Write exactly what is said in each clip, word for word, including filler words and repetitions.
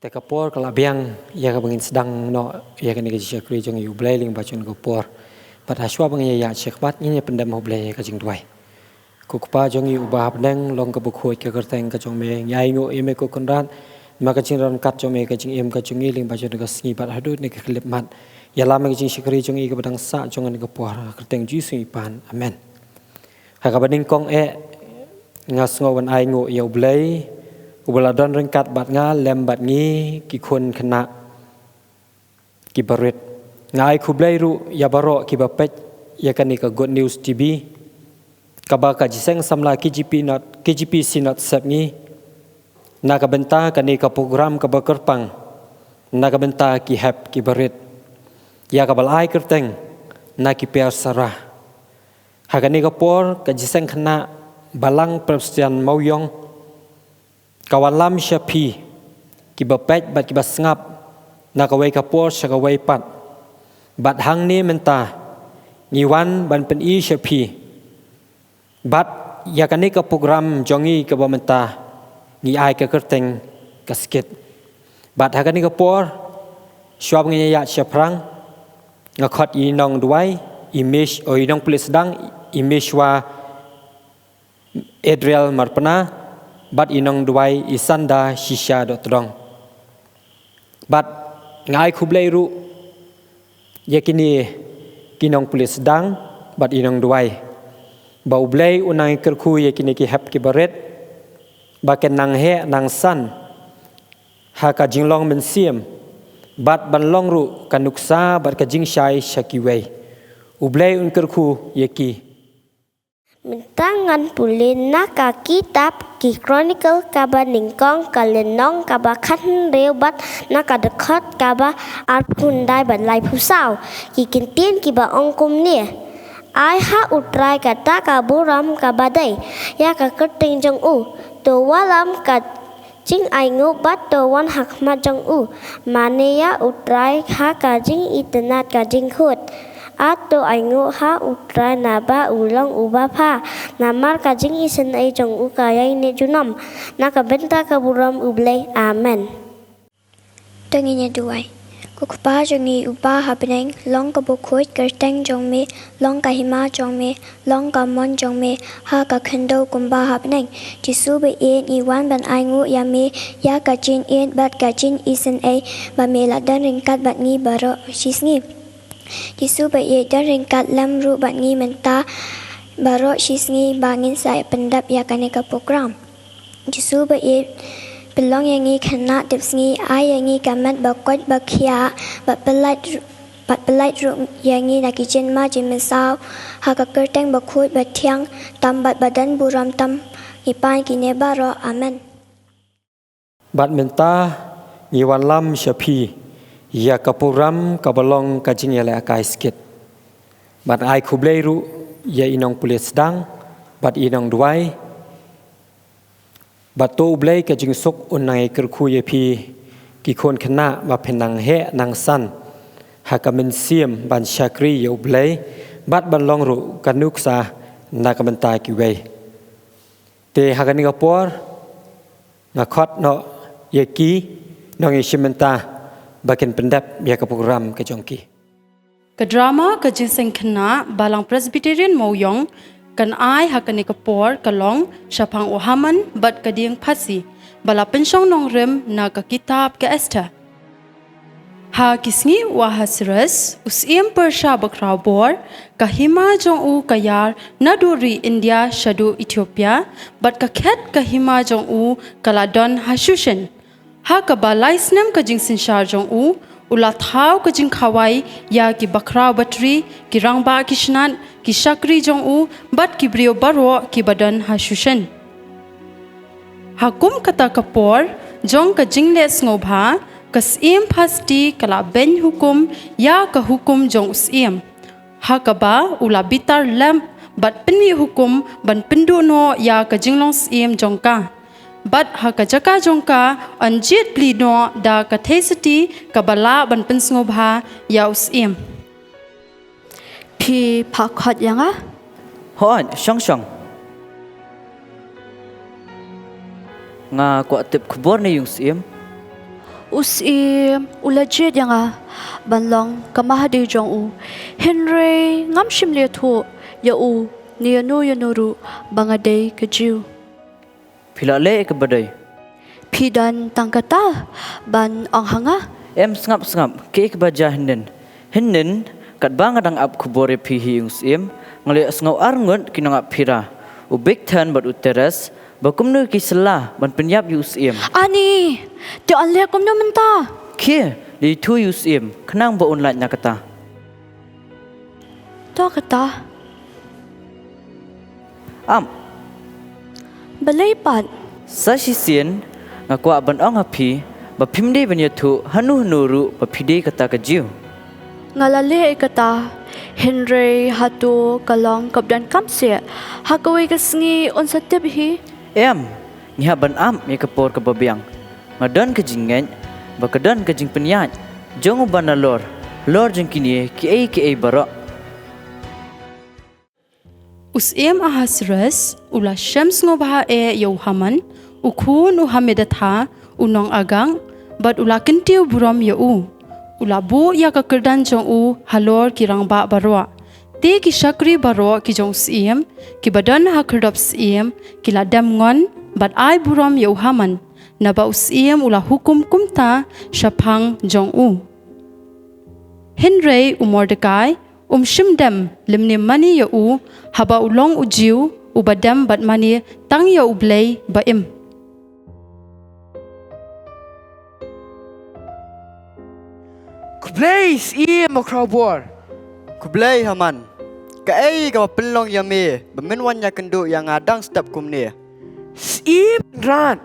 Te ka por ka la biang ïa kaba ngin sdang noh ïa kane ka jingshakri jong ngi ïa U Blei lyngba jong ka por. Bad hashwa ba ngin ïa ïaid shakhmat, ngin ïa pyndem ha U Blei ïa ka jingduwai. Ko Kpa jong ngi uba ha bneng, long kaba khuid ka kyrteng ka jong me, ngi ainguh ïa me ko Kynrad, namar ka jingryngkat jong me, ka jingim ka jong ngi lyngba jong ka sngi bad haduh kane ka khyllipmat. Ïalam ïa ka jingshakri jong ngi kaba dang sah jong kane ka por, ha ka kyrteng Jisu ngi pan. Amen. Ha kaba nyngkong eh, nga sngew ban ainguh ïa U Blei uba la don ryngkat bad nga lem bad ngi ki khun khynnah kiba rit. Nga ai khublei ruh ïa baroh kiba peit ïa kane ka Good News T V, kaba ka jingïaseng samla K J P Synod, K J P Synod Sepngi, na ka bynta kane ka program kaba kyrpang na ka bynta ki hep kiba rit, ïa kaba la ai kyrteng Na Ki Pyrsa Rah. Ha kane ka por ka jingïaseng khynnah Balang Presbyterian Mawïong ka wanlam sha phi kiba peit bad kiba sngap na kawei ka por sha kawei pat. Bad hangne mynta ngi wan ban pyni sha phi bad ïa kane ka program jong ngi kaba mynta ngi ai ka kyrteng Ka Skit. Bad ha kane ka por, shuwa ba ngin ïaid shaphrang, nga khot ïa i nongduwai, i Miss, oh, i nongpule sdang, i Miss wa Adriel Marpna, bad i nongduwai i Sanda Shisha Dohtdong. Bad nga ai khublei ruh ïa kine ki nongpule sdang bad i nongduwai, ba U Blei un nang kyrkhu ïa kine ki hep kiba rit, ba kin nang heh nang san ha ka jinglong mynsiem, bad ban long ruh ka nuksa bad ka jingshai sha kiwei. U Blei un kyrkhu ïa ki. Mynta ngan pule na ka kitab Ki Chronicle kaba nyngkong, ka lynnong kaba khathynriew bad na ka dkhot kaba arphew khyndai bad laiphew saw. Ki kyntien kiba ong kumne: Ai ha U Trai kata ka burom kaba dei ïa ka kyrteng jong u. To wallam ka jingainguh bad to wan ha khmat jong u. Mane ïa U Trai ha ka jingitynnad ka jingkhuid. Ai to ainguh ha U Trai naba u long uba bha, namar ka jingisynei jong u ka ïaineh junom. Na ka bynta ka burom U Blei. Amen. To ngin ïa duwai. Ko Kpa jong ngi uba ha bneng, long kaba khuid ka kyrteng jong me, long ka hima jong me, long ka mon jong me ha ka khyndew kumba ha bneng. Jisu baieit, ngi wan ban ainguh ïa me ïa ka jingïeit bad ka jingisynei ba me la don ryngkat bad ngi baroh shisngi. Jisu baieit, don ryngkat lem ruh bad ngi mynta baroh shisngi ba ngin sa pyndep ïa kane ka program. Jisu baieit, pynlong ïa ngi khynnah tipsngi, ai ïa ngi ka met ba koit ba khiah, bad pyllait ru-, bad pyllait ruh ïa ngi na ki jingma jingmynsaw ha ka kyrteng bakhuid bathiang tam bad badon burom tam. Ngi pan kine baroh. Amen. Bad mynta ngi wanlam sha phi ïa ka program kaba long ka jingïalehkai skit. Bad ai khublei ruh ïa i nongpule sdang bad i nongduwai. Bad to U Blei ka jingsuk un nang ïa kyrkhu ïa phi ki khun khynnah ba phin nang heh nang san ha ka mynsiem ban shakri ïa U Blei bad ban long ruh ka nuksa na ka bynta kiwei. Te ha kane ka por nga khot noh ïa ki nongïashim bynta ba kin pyndep ïa ka program ka jong ki. Ka drama ka Jingïaseng Khynnah Balang Presbyterian Mawïong kan ai ha kane ka por ka long Shaphang u Haman bad ka Diengphasi, ba la pynshong nongrim na ka kitab ka Esther. Ha ki sngi u Ahasuerus u syiem Persia bakhraw bor, ka hima jong u ka ïar naduh ri India shaduh Ethiopia, bad ka khet ka hima jong u ka la don ha Shushan. Ha kaba lai snem ka jingsynshar jong u, u la thaw ka jingkhawai ïa ki bakhraw batri, ki rangbah ki snat, ki shakri jong u, bad ki briew baroh kiba don ha Shushan. Ha kum kata ka por jong ka jingleh sngewbha, ka syiem Bhasti ka la beiñ hukum ïa ka hukum jong u syiem, ha kaba u la bitar lem bad pynmih hukum ban pynduh noh ïa ka jinglong syiem jong ka, bad ha ka jaka jong ka yn jied pli noh da ka theisotti kaba lah ban pynsngewbha ïa u syiem. Phi phah khot ïa nga? Hooid, shong shong. Nga kwah tip khubor na ïa u syiem. U Syiem u la jied ïa nga ban long ka mahadei jong u, hynrei ngam shym la ïathuh ïa u ne ïano ïano ruh ba nga dei ka Jiw. Phi la leh ïa kaba dei. Phi don tang kata ban ong ha nga? Em, sngap, sngap, kaei kaba jia hynnin? Hynnin, katba nga dang ap khubor ïa phi hi ïa u Syiem, nga la ïohsngew arngut ki nongap phira, u Big Ten bad u Teres, ba kumno ki sla ban pynïap ïa u Syiem. Ani, te yn leh kumno mynta? Khie, leit ïathuh ïa u Syiem khnang ba un lait na kata. To kata. Am. Balei pat? Sa shisien, nga kwah ban ong ha phi ba phim dei ban ïathuh hano hano ruh ba phi dei kata ka Jiw. Nga la leh ïa kata, hynrei hato ka long kaba donkam seh? Ha kawei ka sngi un sa tip hi. Em, ngi hap ban ap ïa ka por kaba biang. Nga don ka jingngeit ba ka don ka jingpynïaid jong uba nalor halor jong kine kiei kiei baroh. U Syiem Ahasuerus u la shem sngewbha eh ïa u Haman, u khun u Hammedatha, u nong Agag, bad u la kyntiew burom ïa u. U la buh ïa ka kyrdan jong u halor ki rangbah baroh. Te ki shakri baroh ki jong u syiem, kiba don ha khyrdop syiem, ki la dem ngon bad ai burom ïa u Haman, naba u syiem u la hukum kumta shaphang jong u. Hynrei u Mordekai um shym dem lymne mane ïa u, haba u long u Jiw uba dem bad mane tang ïa U Blei ba im. Khublei, Syiem bakhraw bor. Khublei, Haman. Kaei kaba pynlong ïa me ba men wan ïakynduh ïa nga dang step kumne? Syiem Kynrad,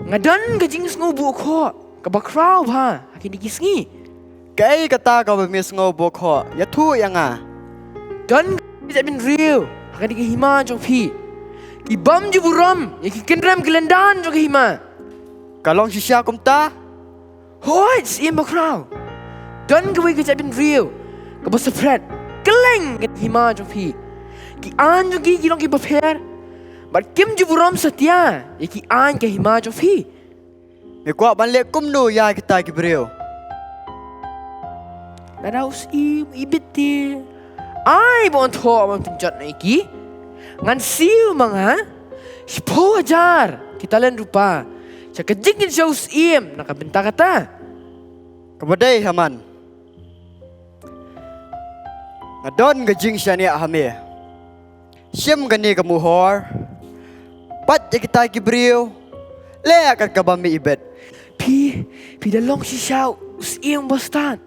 nga don ka jingsngewbukhoh kaba khraw bha ha kine ki sngi. Kaei kata kaba me sngewbukhoh? Ïathuh ïa nga. Don ki jaitbynriew ha kane ka hima jong phi, ki bym ju burom ïa ki kynrem ki lyndan jong ka hima. Ka long shisha kumta? Hooid, Syiem bakhraw. Don kawei ka jaitbynriew kaba saphriang kylleng ka hima jong phi. Ki aiñ jong ki ki long kiba pher, bad kim ju burom satia ïa ki aiñ ka hima jong phi. Me kwah ban leh kumno ïa kita ki briew? Lada u syiem u ibit te, ai ba un thoh ban pynjot noh ïa ki. Ngan siew ma nga shiphew hajar ki talent rupa sha ka jingkynshew u syiem na ka bynta kata. Kaba dei, Haman, nga don ka jingshaniah ha me. Shim kane ka muhor, pait ïa kita ki briew, leh kat kaba me ibit. Phi, phi da long shisha u syiem bastad.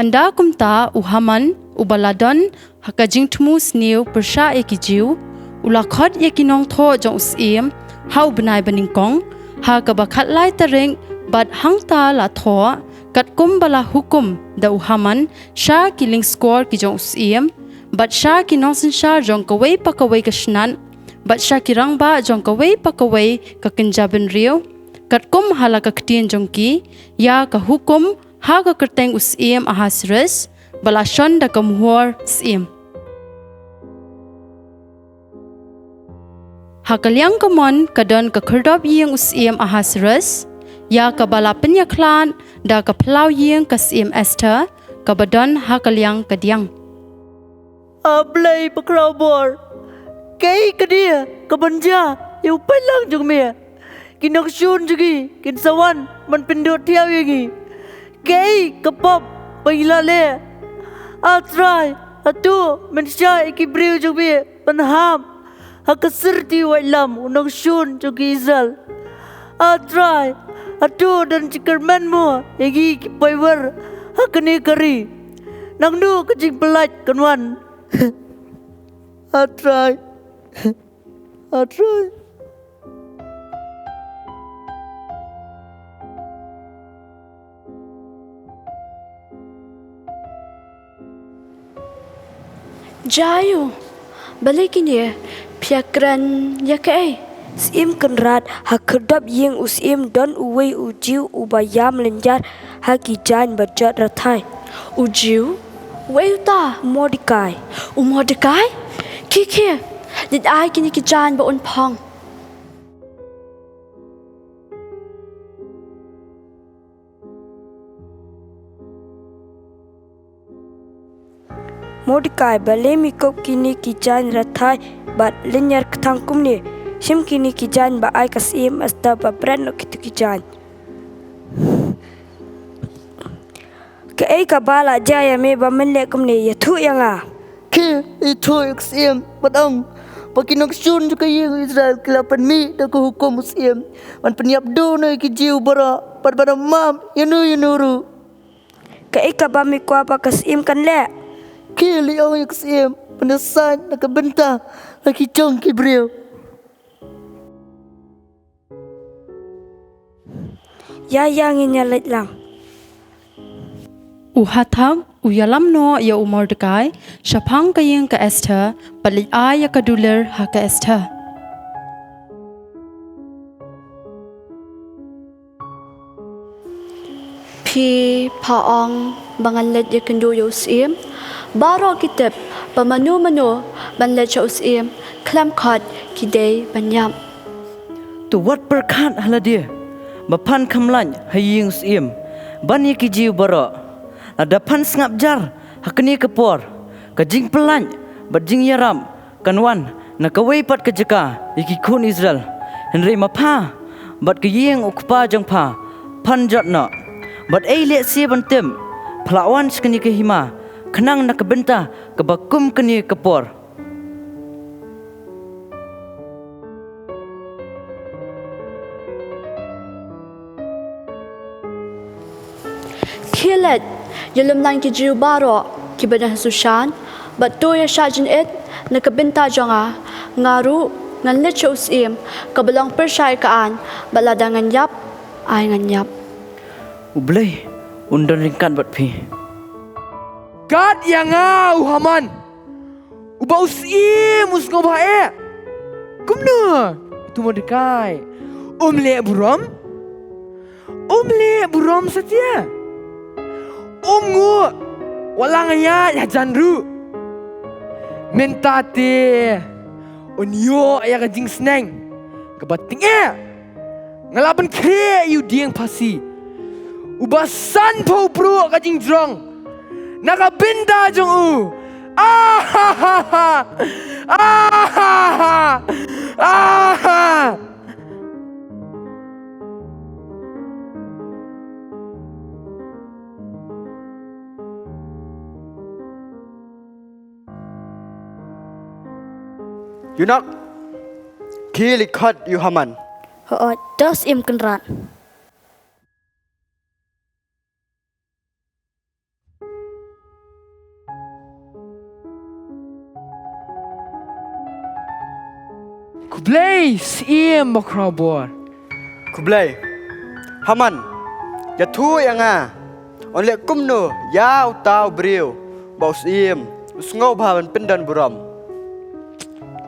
Ynda kumta u Haman, uba la don ha ka jingthmu sniew pyrshah ïa ki Jiw, u la khot ïa ki nongthoh jong u syiem ha u bnai banyngkong, ha kaba khatlai tarik, bad hangta la thoh katkum ba la hukum da u Haman sha ki lyngskor ki jong u syiem, bad sha ki nongsynshar jong kawei pa kawei ka shnat, bad sha ki rangbah jong kawei pa kawei ka kynja bynriew, katkum ha la ka ktien jong ki, ïa ka hukum ha ka kyrteng u syiem Ahasuerus, ba la shon da ka muhor syiem. Ha ka liang kamon ka don ka khyrdop ïing u syiem Ahasuerus, ïa kaba la pynïakhlad da ka phyllaw ïing ka syiem Esther, kaba don ha ka liang kadiang. A Blei bakhraw bor, kaei kane kaban jia ïa u paidlang jong me? Ki nongshun jong ngi kin sa wan ban pynduh thiaw ïa ngi. Kaei ka pop ba ngi la leh? A Trai, hato men shah ïa ki briew jong me ban hap ha ka syrti waitlam u nongshun jong ki Israel? A Trai, hato don jingkyrmen mo ïa ngi ki paiwer ha kane ka ri? Nangno ka jingpyllait kan wan? A Trai, A Trai. Jia ïa u. Balei kine? Phi ïakren ïa kaei? Syiem Kynrad, ha khyrdop ïing u syiem don uwei u Jiw uba ïam lynjar ha ki jaiñ ba jot rathai. U Jiw? Uei uta? Mordekai. U Mordekai? Khie khie, leit ai kine ki jaiñ ba un phong. Mordekai, balei me kup kine ki jaiñ rathai bad lynñiar kthang kumne? Shim kine ki jaiñ bad ai ka syiem Esther ba bret noh kito ki jaiñ. Kaei kaba la jia ïa me ba men leh kumne? Ïathuh ïa nga. Khie, ïathuh ïa ka syiem bad ong ba ki nongshun jong ka ïing Israel ki la pynmih da ka hukum u syiem ban pynïap duh noh ïa ki Jiw baroh bad ban ym map ïano ïano ruh. Kaei kaba me kwah ba ka syiem kan leh? Khie, leit ong ïa ka syiem ban ïasaid na ka bynta la ki jong ki briew. Ïa, ïa, ngin ïa leit lang. U Hathak u ïalam noh ïa u Mordekai shaphang ka ïing ka Esther bad leit ai ïa ka dulir ha ka Esther. Phi pha ong ba ngan leit ïakynduh ïa u syiem? Baroh ki tip ba mano mano ban leit sha u syiem khlem khot ki dei ban ïap. To wat pyrkhat ha lade ba phan kham lait ha ïing u syiem ban ïa ki Jiw baroh. Lada phan sngap jar ha kane ka por, ka jingpyllait bad jingïarap kan wan na kawei pat ka jaka ïa ki khun Israel. Hynrei ma pha bad ka ïing u kpa jong pha phan jot noh. Bad ei lehse ban tip, pha la wan sha kane ka hima khnang na ka bynta kaba kum kane ka por. Khie leit ïalum lang ki Jiw baroh kiba don ha Sushan bad to ïa shah jingit na ka bynta jong nga. Nga ruh ngan leit sha u syiem kaba long pyrshah ïa ka aiñ, bad lada ngan ïap, ai ngan ïap. U Blei un don ryngkat bad phi. Kat ïa nga u Haman, uba u syiem u sngewbha eh. Kumno utu Mordekai um leh burom? Um leh burom satia. Um nguh wat la nga ïaid hajan ruh. Mynta te un ïoh ïa ka jingsneng kaba tyngeh. Nga la pynkhreh ïa u dieng phasi uba sanphew pruh ka jingjrong na ka bynta jong u. Ahaha! Ahaha! Aha! Ïa u nong, khie leit khot ïa u Haman. Hooid, to Syiem Kynrad. Khublei Syiem Bakhraw Bor. Khublei. Haman, ïathuh ïa nga, yn leh kumno ïa uta u briew ba u syiem u sngewbha ban pyndon burom?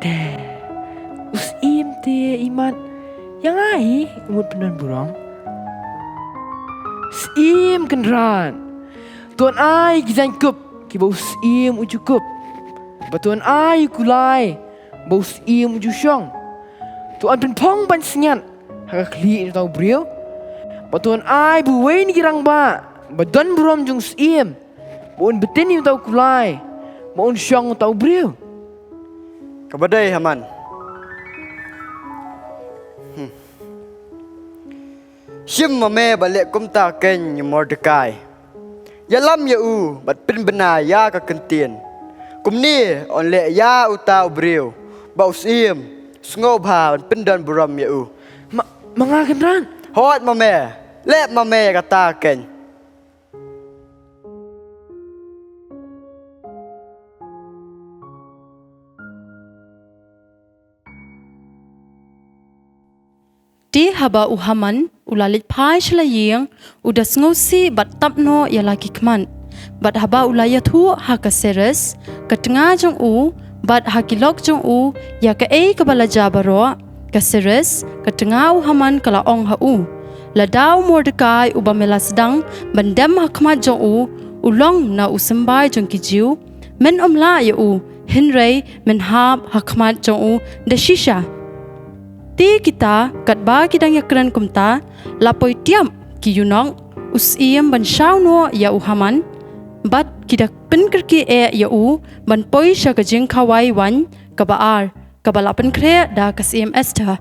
Te u syiem te imat ïa nga hi u mut pyndon burom. Syiem Kynrad, to ai ki jaiñkup kiba u syiem u ju kup, bad to ai u kulai ba u syiem u ju shong. To pynphong ban sngap ha ka khlieh jong uta u briew, bad to ai ba uwei na ki rangbah ba don burom jong u syiem ba un btin ïa uta u kulai ba un shong uta u briew. Kaba dei Haman. Hmm. Shim ma me ba leh kumta kein ïa u Mordekai. Ïalam ïa u bad pynbna ïa ka ktien. Kumne yn leh ïa uta u briew ba u syiem u sngewbha ban pyndon burom ïa u. Ma, ma nga Kynrad. Hooid ma me. Leh ma me kata kein. Te haba u Haman u la leit phai sha la ïing, u da sngewsih bad tap noh ïa la ki khmat. Bad haba u la ïathuh ha ka Seres, ka tnga jong u, bad ha ki lok jong u, ïa kaei kaba la jia baroh, ka Seres, ka tnga u Haman ka la ong ha u: Lada u Mordekai uba me la sdang ban dem ha khmat jong u, u long na u symbai jong ki Jiw, men ym lah ïa u, hynrei men hap ha khmat jong u da shisha. Te kita katba ki dang ïakren kumta, la poi tiap ki ïunok u syiem ban shaw noh ïa u Haman. bad ki da pynkyrkieh ïa u ban poi sha ka jingkhawai waiñ kaba ar, kaba la pynkhreh da ka Syiem Esther.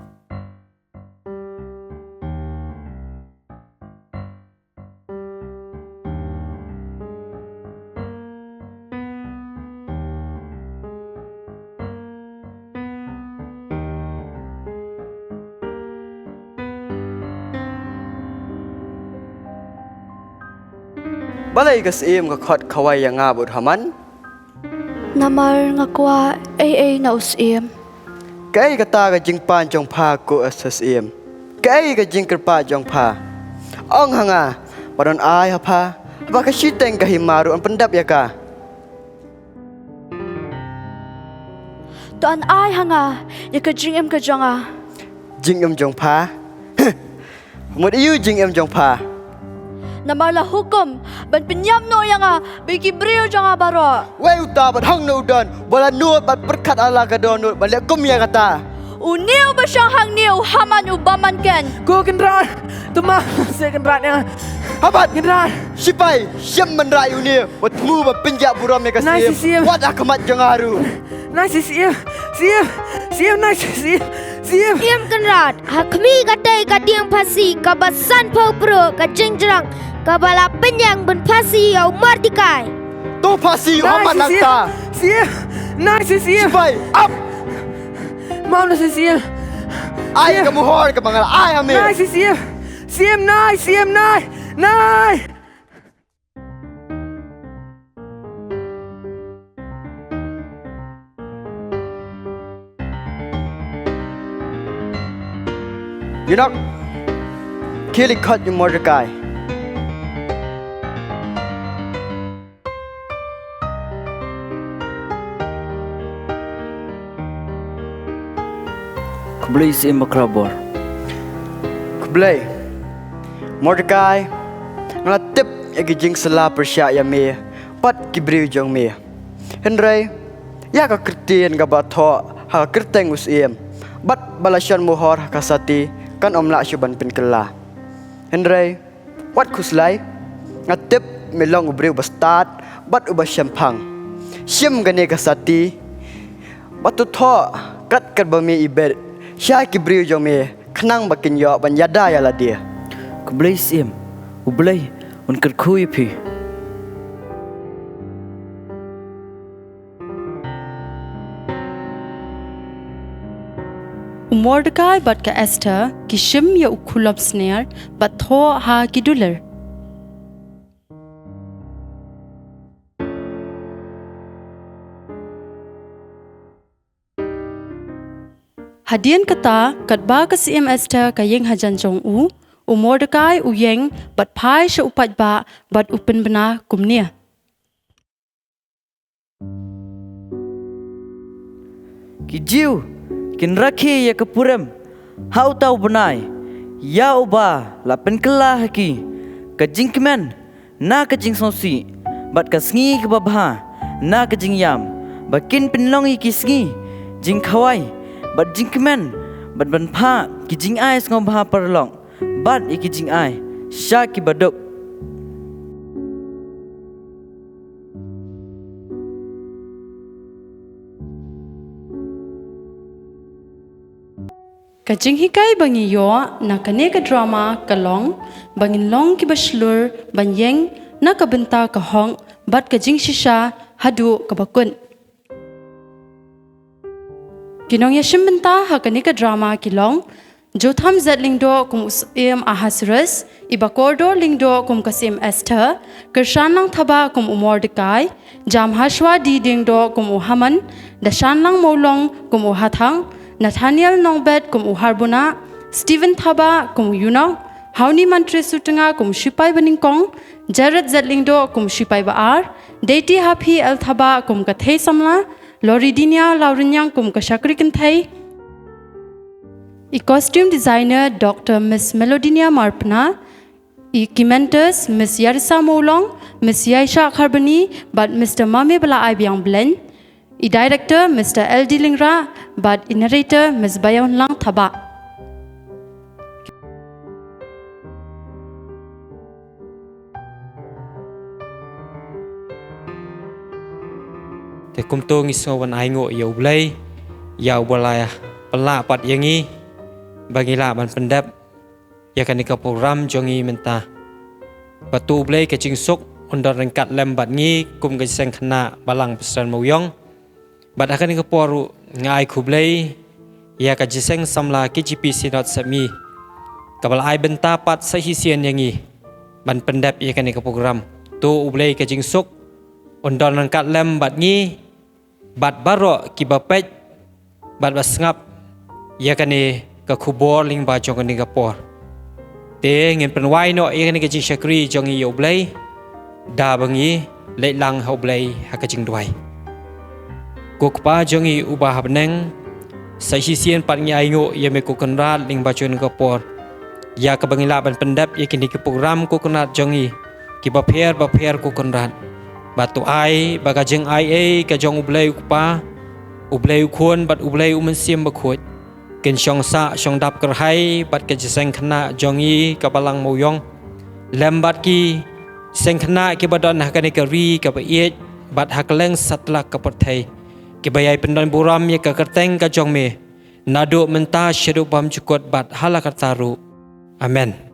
Balei ka Syiem ka khot khawai ïa nga bad u Haman? Namar nga kwah ei ei na u Syiem. Kaei kata ka jingpan jong pha ko Esther Syiem? Kaei ka jingkyrpad jong pha? Ong ha nga, ba don ai ha pha, ba ka shiteng ka hima ruh yn pyndap ïa ka. To an ai ha nga ïa ka jingim ka jong nga. Jingim jong pha? Mut ïa u jingim jong pha? Namar la hukum ban pynïap noh ïa nga bad ki briew jong nga baroh. Wei uta bad hangno u don, ba la nud bad pyrkhat ha la ka dohnud ban leh kum ïa kata? Une uba shong hangne, u Haman uba man ken. Ko Kynrad, to ma se Kynrad ïa nga. Habat! Kynrad! Shipai, shim ban rah ïa une, wat thmu ban pynjah burom ïa ka Syiem. Wat ha khmat jong nga ruh. Nai Syiem, Syiem, Syiem, nai Syiem, Syiem. Syiem Kynrad, ha khmih katei ka dieng phasi kaba sanphew pruh ka jingjrong kaba la pynïeng ban phasi ïa u Mordekai. To phasi ïa u Haman nangta. Syiem, nai Syiem. Shipai, ap! Mam nai Syiem. Ai ka muhor kaba nga la ai ha me. Nai Syiem, Syiem nai, Syiem nai, nai. Eunuch, khie leit khot ïa u Mordekai. Khublei Syiem Bakhraw Bor. Khublei. Mordekai, nga la tip ïa ki jingsylla pyrshah ïa me bad ki briew jong me. Hynrei ïa ka ktien kaba thoh ha ka kyrteng u Syiem bad ba la shon muhor ha ka sati kan ym lah shuh ban pynkylla. Hynrei wat khuslai, nga tip me long u briew ba stad bad uba shemphang. Shim kane ka sati bad to thoh kat kat ba me ibit sha ki briew jong me khnang ba kin ïoh ban ïada ïa lade. Khublei Syiem, U Blei un kyrkhu ïa phi. U Mordekai bad ka Esther ki shim ïa u khulom sner bad thoh ha ki dulir. Hadien kata, katba ka Syiem Esther ka ïeng hajan jong u, u Mordekai u ïeng bad phai sha u paidbah bad u pynbna kumne. Ki Jiw kin rakhe ïa ka Purim ha uta u bnai, ïa uba la pynkylla ha ki ka jingkmen na ka jingsngewsih bad ka sngi kaba bha na ka jingïam, ba kin pynlong ïa ki sngi jingkhawai bad jingkmen bad ban phah ki jingai sngewbha paralok bad ïa ki jingai sha ki baduk. Ka jinghikai ba ngi ïoh na kane ka drama ka long ba ngin long kiba shlur ban ïeng na ka bynta ka hok bad ka jingshisha haduh kaba kut. Ki nongïashim bynta ha kane ka drama ki long Jotham Z Lyngdoh kum u Syiem Ahasuerus, i Bakordor Lyngdoh kum ka Syiem Esther, Kyrshanlang Thabah kum u Mordekai, Jamhashwa D Lyngdoh kum u Haman, Dashanlang Mawlong kum u Hathang, Nathaniel Nongbet kum u Harbona, Stephen Thabah kum u Eunuch, Hawni Mantri Sutnga kum u Shipai Banyngkong, Jared Z Lyngdoh kum u Shipai Ba-ar, Deiti Haphi L Thabah kum ka Thei Samla, Loridinia Lawryniang kum ka Shakri Kynthei, i Costume Designer Doctor Miss Melodinia Marpna, i ki mentors Miss Yarisa Mawlong, Miss Yaisha Kharbani bad Mister Mame Bala Aibiang Blen, i director Mister L D Lyngra bad i narrator Miss Bayawnlang Thabah. Te kumto ngi sngew ban ai nguh ïa U Blei, ïa uba la pynlah pat ïa ngi ba ngi lah ban pyndep ïa kane ka program jong ngi mynta. Bad to U Blei ka jingsuk un don ryngkat lem bad ngi kum ka jingïaseng khynnah Balang Pastor Mawïong. Bad ha kane ka por ruh nga ai khublei ïa ka jingïaseng samla K J P Synod Sepngi, kaba la ai bynta pat sa shisien ïa ngi ban pyndep ïa kane ka program. To U Blei ka jingsuk un don ryngkat lem bad ngi bad baroh kiba peit bad ba sngap ïa kane ka khubor lyngba jong kane ka por. Te ngin pynwai noh ïa kane ka jingshakri jong ngi ïa U Blei da ba ngi leit lang ha U Blei ha ka jingduwai. Ko Kpa jong ngi uba ha bneng, sa shisien pat ngi ai nguh ïa me ko Kynrad lyngba jong kane ka por, ïa kaba ngi lah ban pyndep ïa kine ki program ko Kynrad jong ngi kiba pher ba pher ko Kynrad. Bad to ai ba ka jingai ei ka jong U Blei U Kpa, U Blei U Khun bad U Blei U Mynsiem Bakhuid kin shong sah shong dap kyrhai bad ka jingïaseng khynnah jong ngi ka Balang Mawïong, lem bad ki seng khynnah kiba don ha kane ka ri kaba ïeit bad ha kylleng satlak ka pyrthei, kiba ïai pyndon burom ïa ka kyrteng ka jong me, naduh mynta shaduh bymjukut bad hala karta ruh. Amen.